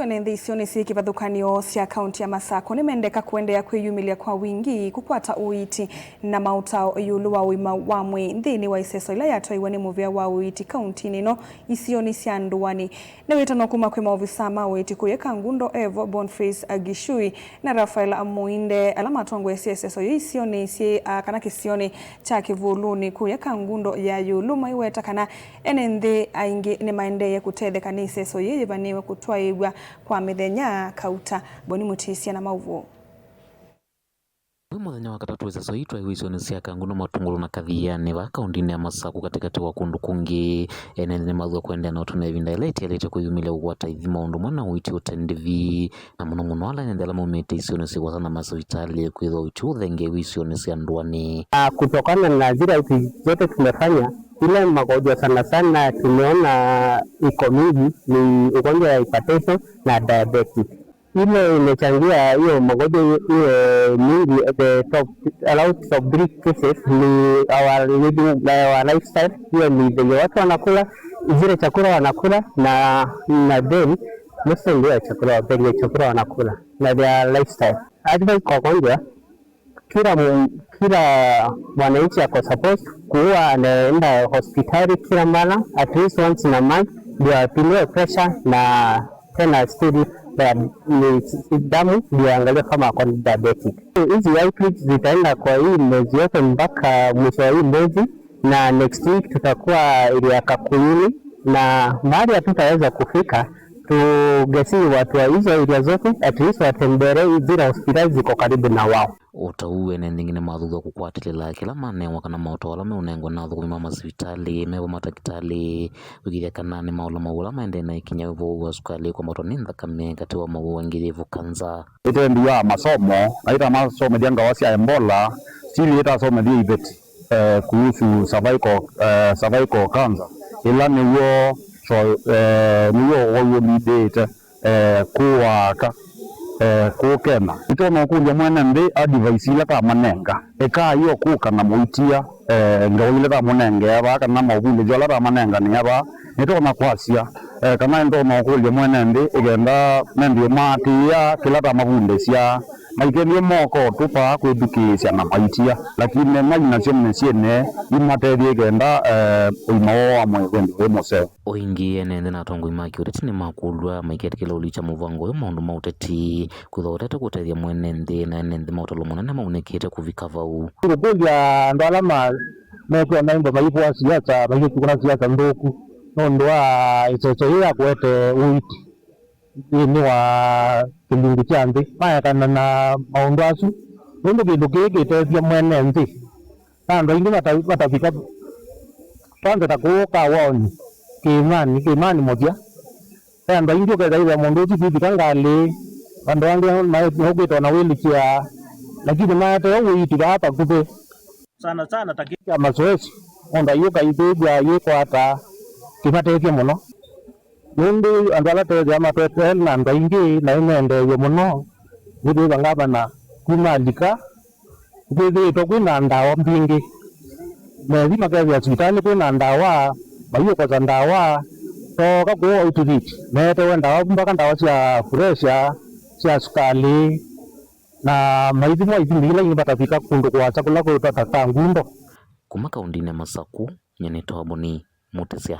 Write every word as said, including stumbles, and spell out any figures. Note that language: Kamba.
Ene nthĩ isionĩ syĩ kĩvathũkany'o sya kaunti ya Masakũ nĩmendeka kũendeea kwĩyumĩlya kwa wingĩ kũkwata ũiiti na maũtao ĩũlũ wa ũima wa mwĩĩ nthĩnĩ wa ĩseso ĩla yatwaiwe nĩ mũvĩa wa ũiiti kauntinĩ ĩno isionĩ sya ndũanĩ. Nĩ wĩtano kuma kwĩ maovisaa ma ũiiti kũya Kangundo Evo, Boniface Agishui na Raphael Muinde, ala matongoesye ĩseso yĩĩ isionĩ syĩ, a, kana kĩsionĩ kya Kĩvũlũnĩ kũya Kangundo ya ĩũlũ, maiweta kana ene nthĩ aingĩ nĩmaendeeye kũtetheka nĩ ĩseso yĩĩ yĩvanĩwe kũtwaĩĩw'a kwa mĩthenya kauta. Boni Mũtĩsya na maũvoo. Wĩ mũthenya wa katatũ, ĩseso yĩĩ twaiwe isionĩ sya Kangundo, Matungulu na Kathianĩ vaa kauntinĩ ya Masakũ, katĩkatĩ wa kũndũ kũngĩ. Ene nthĩ nĩmathwa kũendeea na ũtũmĩa ĩvinda yĩla ĩtialĩte kwĩyumĩlya kũkwata ĩthima ũndũ ũmwe na ũiiti ũte ndĩvi, na mũno mũno ala ene nthĩ ala maumĩte isionĩ syĩ kũasa na masivitalĩ, kwĩthwa ũiiti ũthengew'e isionĩ sya ndũanĩ. Ah, kutokana na zile outreach zote tumefanya, ile magonjwa sana sana tumeona iko mingi ni ugonjwa ya hypertension na diabetes. Ile imechangia hiyo magonjwa iwe mingi, the top, around top three cases ni our living, our lifestyle. Hiyo ni venye watu wanakula, zile chakula wanakula, na, na then mostly ndio chakula, venye chakula wanakula na their lifestyle. Advice kwa wagonjwa, kila mu-, kila mwananchi ako supposed kuwa anaenda hospitali kila mara, at least once in a month, ndio apimiwe pressure na tena still, eh, ni damu ndio iangaliwe kama ako diabetic. Hizi outreach zitaenda kwa hii mwezi yote mpaka mwisho wa hii mwezi, na next week tutakuwa area Kakuyuni, na mahali hatutaweza kufika, tugesi watu wa hizo area zote, at least watembelee zile hospitali ziko karibu na wao. O ta ũu, ene nthĩ aingĩ nĩmathuthw'a kũkwatĩlĩla kĩla manewa kana maũtao ala meũnengwa na athũkũmi ma masivitalĩ, mevo matakĩtalĩ, kũĩkĩĩthya kana nĩmaũlama ũla maendee na ĩkinya ya ũvoo wa sukalĩ, kwambatwa nĩ nthakame, katĩ wa mawau angĩ yĩvo kanza. Ĩtendi wa masomo, na ĩtamasomethya ngawa sya Ebola, still ĩtasomethya iveti, eh, kuhusu cervical, eh, cervical cancer, ĩla nĩw'o, so, eh, nĩw'o wau ũlindĩte, eh, kũwaka, eh, kũkena. Nĩtwona ũkũlya mwene nthĩ advice ila tamanenga, ĩkai o kũka na mũitia, eh, ngewa ila tamũnengea vaa, kana maũvulĩthyo ala tamanenganĩa vaa. Nĩtwona kwasya, eh, kana nĩtwona ũkũlya mwene nthĩ, ĩkenda mendie maatĩĩa kĩla tamavundĩsya, maikendie moko tũpa kwĩthukĩĩsya na maitia, lakini mai nasyo mĩsyĩnĩ imatethye ĩkenda, eh, ũima woo wa mwĩĩ wĩndĩ wĩ mũseo. O ĩngĩ, ene nthĩ na atongoi ma kĩũteti nĩmakũlw'a maiketĩkĩla ũlikya mũvango ũyũ maũndũ ma ũteti, kwĩthwa ũtete kũtethya mwene nthĩ, na ene nthĩ ma ũtalo mũnene maunĩkĩte kũvika vau. Ngũkũlya andũ ala ma-, mekwona ĩmbo maivũa siasa, maikũna siasa nthũku nũndũ wa ĩseso yĩĩ ya kũete ũiiti nthĩnĩ wa kĩlungu kya nthĩ, maekana na maũndũ asu, nũndũ kĩndũ kĩĩ kĩtethya mwene nthĩ. Na andũ aingĩ mata-, matavika, kwanza ta kũũ Kawaoni, kĩĩmanĩ, kĩĩmanĩ mũthya. Ve andũ aingĩ ũkethĩa mũndũ ũsu kwĩvika ngalĩ, andũ angĩ ma-, meũkĩte ona wheelchair, lakini maetewe ũiiti vaa vakuvĩ. Sana sana ta kĩ kya mazoezi, mũndũ aiũka ithĩĩw'a yĩkwata, kĩmatethya mũno. Nũndũ andũ ala twethĩa matwetee na andũ aingĩ na nĩmendeew'e mũno, nĩkwĩthĩwa ngavana kuma alika, nĩkwĩthĩĩtwe kwĩ na ndawa mbingĩ. Methi makethĩa sivitalĩ kwĩ na ndawa, maiũkosa ndawa, tooka kũũ outreach, meetewe ndawa, mpaka ndawa sya pressure, sya sukalĩ, na maithimwa ivindi ila ingĩ matavika kũndũ kũasa kũla kwĩtwa ta Kangundo. Kuma kaũndĩnĩ ya Masakũ, nyie nĩtawa Boni Mũtĩsya.